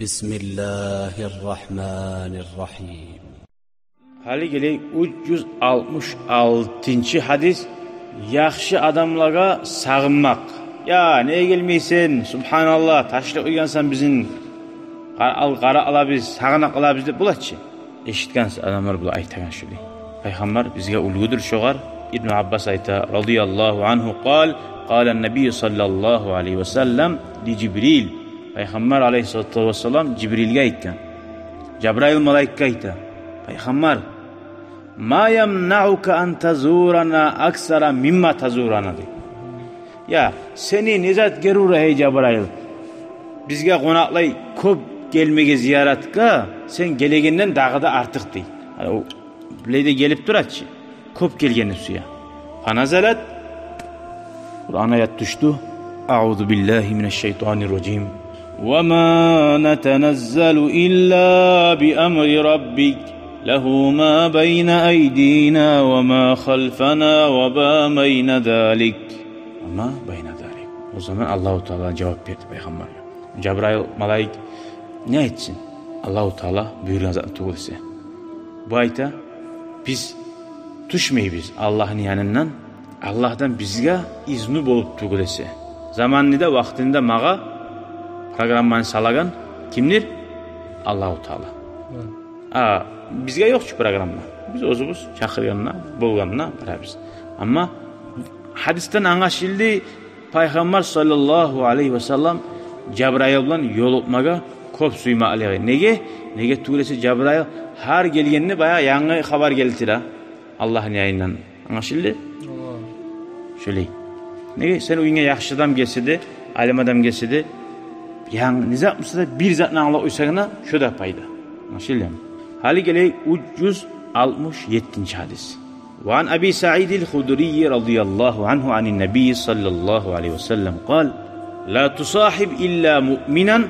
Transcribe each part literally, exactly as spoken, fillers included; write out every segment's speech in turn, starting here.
بسم الله الرحمن الرحيم. Гьали гелейик уьч юз алтмыш алтынчы гьадис. Яхшы адамлагъа сагъынмакъ. Я, неге гелмейсен, субгьаналлагь, ташлап къойгъансан бизин, къара, къара къалабыз, сагъына къалабыз деп бола чы. Эшитген адамлар булай айтагъан шулай. Пайхаммар бизге уьлгюдюр шогъар. Ибну Аббас айта, رضي الله عنه قال: قال النبي صلى الله عليه وسلم لجبريل. Пайхаммар алайгьиссалату вассалам Жибрилге айтгъан. Жабрайыл малайикге айта: «Пайхаммар, ما يمنعك أن تزورنا أكثر مما تزورنا», — дей. «Я, сени не зат гери ура, гьей Жабрайыл, бизге къонакълай кёп гелмеге зияратгъа, сен гелегенден дагъы да артыкъ», — дей. Гьали о булай да гелип тура чы, кёп гелгенни сюе. فنزلت, Къуран аят тюшдю: أعوذ بالله من الشيطان الرجيم. وما نتنزل إلا بأمر ربك له ما بين أيدينا وما خلفنا وما بين ذلك. وما بين ذلك. О заман Аллагьу Таала жавап берди пайхаммаргъа. Жабрайыл малайик не айтсын, Аллагьу Таала буюргъан затны тюгюл эсе? Бу айта: «Биз тюшмейбиз Аллагьны янындан, Аллагьдан бизге изну болуп тюгюл эсе». Заманны да, вакътини де магъа, программаны салагъан кимдир? Аллагьу Таала. Гьы. А бизге ёкъ чу программа. Биз оьзюбюз чакъыргъанда, болгъанда барабыз. Амма гьадисден англашылды, Пайхаммар саллаллагьу алайгьи васаллам Жабрайыл булан ёлукъмагъа кёп сюймеклиги. Неге? Неге тюгюл эсе Жабрайыл гьар гелгенде баягъы янгы хабар гелтире Аллагьны янындан. Англашылды? Аллагь. Шолай. Неге? Сени уьюнге яхшы адам гелсе де, алим адам гелсе де, янгы не зат буса да, бир затны англап къойсагъына, шо да пайда. Англашылды? Гьали гелейик уьч юз алтмыш еттинчи гьадис. وعن أبي سعيد الخدري رضي الله عنه عن النبي صلى الله عليه وسلم قال: لا تصاحب إلا مؤمنا.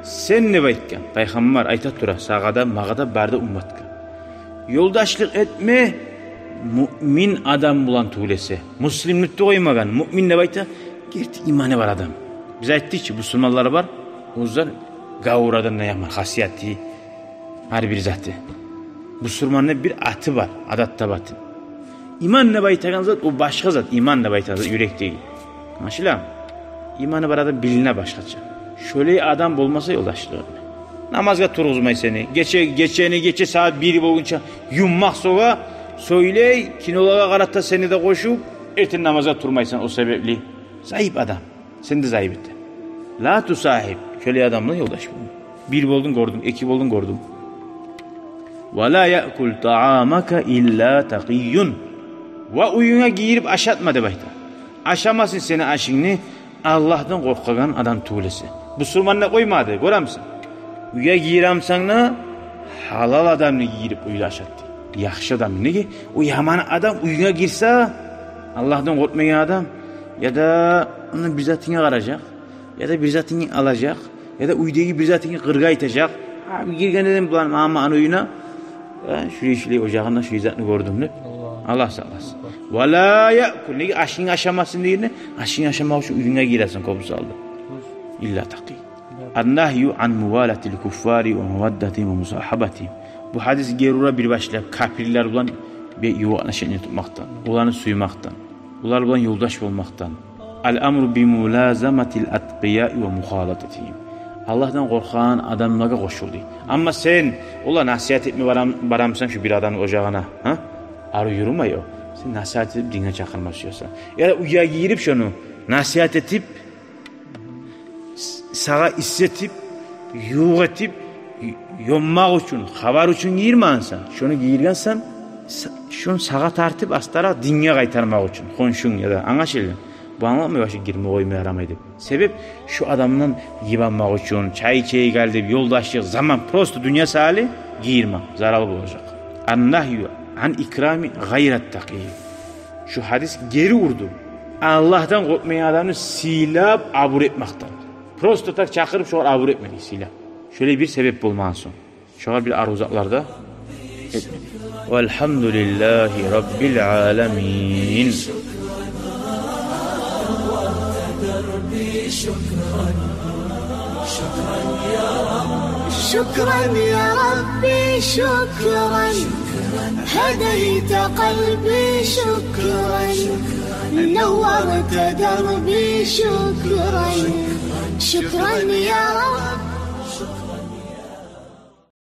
Сен, деп айтгъан пайхаммар, айта тура сагъа да, магъа да, бары да умматгъа: ёлдашлыкъ этме муъмин адам булан тюгюл эсе. Муслимликни къоймагъан, муъмин деп айта, герти иманы бар адам. Биз айтдыкъ чы, бусурманлар бар, оьзлер гавур адамдан яман, хасияты, гьар бир заты. Бусурманны бир аты бар, адатда батын. Иман деп айтагъан зат, о башгъа зат. Иман деп айтагъан зат юрекдеги. Англашыламы? Иманы бар адам билине башгъача. Шолай адам болмаса, ёлдашлыкъ этме. Намазгъа тургъузмай сени. Гече, гечени гече сагьат бир болгъунча юммакъ согъа, сёйлей, кинолагъа къарата сени де къошуп, эртен намазгъа турмайсан о себепли. Зайып адам. Сен де зайып эте. لا تصاحب. Шолай адам булан ёлдаш болма. Бир болдунг, гёрдюнг, эки болдунг, гёрдюнг. ولا يأكل طعامك إلا تقي. Ва уьюнге гийирип ашатма, деп айта. Ашамасын сени ашынгны Аллагьдан къоркъагъан адам тюгюл эсе. Бусурман да къоймады, гёремисен? Уьйге гийиремисен де, гьалал адамны гийирип уьйде ашат, дей. Яхшы адам. Неге? О яман адам уьюнге гирсе, Аллагьдан къоркъмайгъан адам, яда ону бир затынга къаражакъ, яда бир затынгны алажакъ, яда уьйдеги бир затынгны къыргъа айтажакъ. «Гьа, бир гирген эдим буланы, мама, аны уьюне, э, шулай-шулай ожагъында шулай затны гёрдюм», — деп. Аллагь. Аллагь сакъласын. Аллагь. ولا يأكل. Неге ашынгны ашамасын дегенде, ашынгны ашамакъ учун уьюнге гиресен кёбюсю гьалда. Гьы. إلا تقي. Гьы. النهي عن موالاة الكفار ومودتهم ومصاحبتهم. Бу гьадис гери ура бир башлап капирлер булан бек ювукъ отношение тутмакъдан, оланы сюймекден, олар булан ёлдаш болмакъдан. الأمر بملازمة الأتقياء ومخالطتهم. Аллагьдан къоркъагъан адамлагъа къошул, дей. Амма сен олагъа насигьат этме барам-, барамысан шу бир адамны ожагъына, гьа? Арив юрюмей о. Сен насигьат этип, динге чакъырма сюесен. Яда уьйге гийирип шону насигьат этип, с-, сагъа иссетип, ювукъ этип, ю-, ёммакъ учун, хабар учун гийирмегенсен. Шону гийиргенсен, с-, шону сагъа тартып, астаракъ динге къайтармакъ учун, хоншунг яда, англашылды. Бу англатмай башы гирме къоймай, ярамай деп. Себеп, шу адамдан йыбанмакъ учун, чай ичейик гьали деп, ёлдашлыкъ, заман, просто дюнья саялы гийирме, зарал болажакъ. النهي عن إكرام غير التقي. Шу гьадис гери урду Аллагьдан къоркъмайгъан адамны сыйлап абур этмекден. Просто так чакъырып, шогъар абур этмеди сыйлап. Шолай бир себеп болмагъан сонг, шогъар бир арив затлар да этмеди. والحمد لله رب العالمين. شكرا يا ربي، شكرا. هديت قلبي، شكرا. نورت دربي، شكرا. شكرا يا رب.